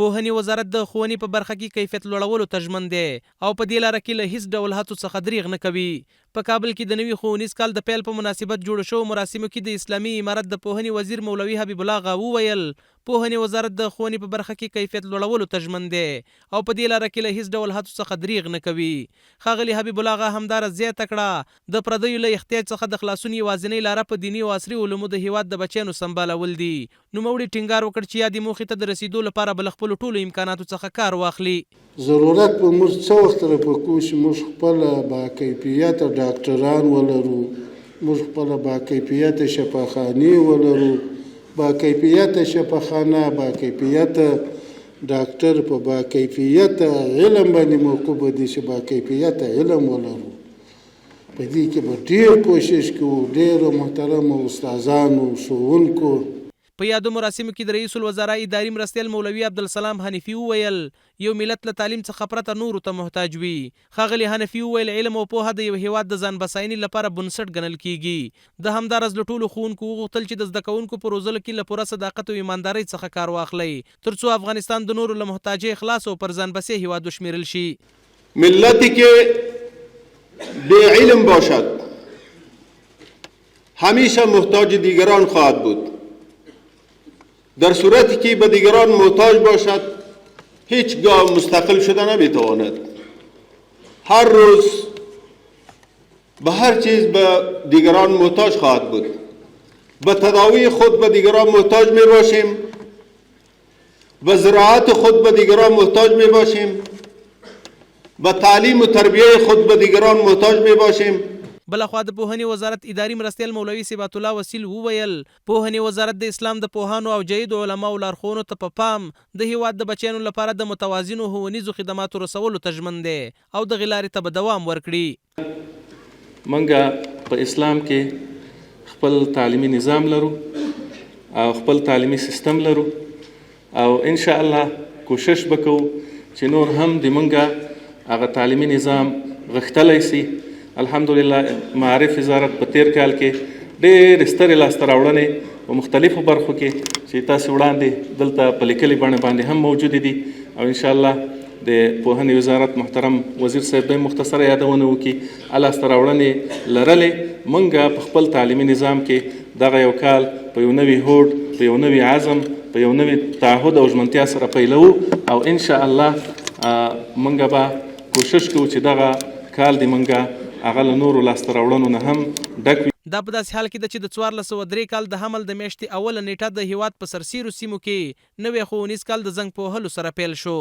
پوهنې وزارت د ښوونې په برخه کې کیفیت لوړولو ته ژمن دی او په دې لاره کې له هیڅ ډول هڅو څخه دریغ نه کوي. په کابل کې د نوي ښوونیز کال د پیل په مناسبت جوړو شوو مراسمو کې د اسلامي امارت د پوهنې وزیر مولوي حبیب الله اغا وویل، پوهنې وزارت د ښوونې په برخه کې کیفیت لوړولو ته ژمن دی او په دې لاره کې له هیڅ ډول هڅو څخه دریغ نه کوي. ښاغلي حبیب الله اغا همداراز زیاته کړه، د پردیو له احتیاج څخه د خلاصون یوازینۍ لاره په دیني او عصري علومو د هیواد د بچیانو سمبالول دي. نوموړي ټینګار وکړ چې یادې موخې ته د رسیدو لپاره به له خپلو ټولو امکاناتو څخه کار واخلي. ضرورت به موږ څه وخت رفع کوو چې موږ خپله باکیفیته ډاکټران ولرو، موږ خپله باکیفیته شفاخانې ولرو، باکیفیته شفاخانه، باکیفیته ډاکټر په باکیفیته علم باندې موقوف دي چې باکیفیته علم ولرو. په دې کې به ډېر کوشش کوو، ډېرو محترمو استادانو، ښوونکو. په یادو مراسمو کې د رئیس الوزرا اداري مرستیال مولوي عبدالسلام حنیفي وویل، یو ملت له تعلیم څخه پرته نورو ته محتاج وي. ښاغلي حنفي وویل، علم او پوهه د یو هېواد د ځان بساینې لپاره بنسټ ګڼل کېږي. ده همداراز له ټولو ښوونکو وغوښتل چې د زده کوونکو په روزلو کې له پوره صداقت او ایماندارۍ څخه کار واخلئ، ترڅو افغانستان د نورو له محتاجۍ خلاص او پر ځان بسیا هېواد وشمېرل شي. ملتی که بی علم باشد همیشه محتاج دیگران خواهد بود در صورتی که به دیگران محتاج باشد هیچگاه مستقل شده نمیتواند هر روز به هر چیز به دیگران محتاج خواهد بود به تداوی خود به دیگران محتاج می باشیم به زراعت خود به دیگران محتاج می باشیم به تعلیم و تربیه خود به دیگران محتاج می باشیم. بل خوا د پوهنې وزارت اداري مرستیال مولوي صبغت الله وصیل وویل، پوهنې وزارت د اسلام د پوهانو او جیدو علماوو لارښوونو ته په پام د هېواد د بچیانو لپاره د متوازنو ښوونیزو خدماتو رسولو ته ژمن دی او دغې لارې ته به دوام ورکړي. مونږ په اسلام کې خپل تعلیمي نظام لرو او خپل تعلیمي سیستم لرو او ان شاء الله کوشش وکړو چې نور هم د مونږ هغه تعلیمي نظام غښتلی سي. الحمدلله معارف وزارت په تیر کال کې ډېرې سترې لاسته راوړنې په مختلفو برخو کې چې تاسو وړاندې دلته په لیکلي بڼه باندې هم موجودې دي او ان شاء الله د پوهنې وزارت محترم وزیر صاحب به مختصره یادونه وکړي. لاسته راوړنې لرلې مونږ په خپل تعلیمي نظام کې دغه یو کال په یو نوي هوډ، په یو نوي عزم، په یو نوي تعهد او ژمنتیا سره پیلوو او ان شاء الله مونږ به کوشش کوو چې دغه کال دې مونږ هغه له نورو لاسته راوړنو نه هم ډک وي. دا په داسې حال کې ده چې د 1403 کال د حمل د میاشتې اوله نېټه د هېواد په سرسېرو سیمو کې نوی ښوونیز کال د زنګ په وهلو سره پیل شو.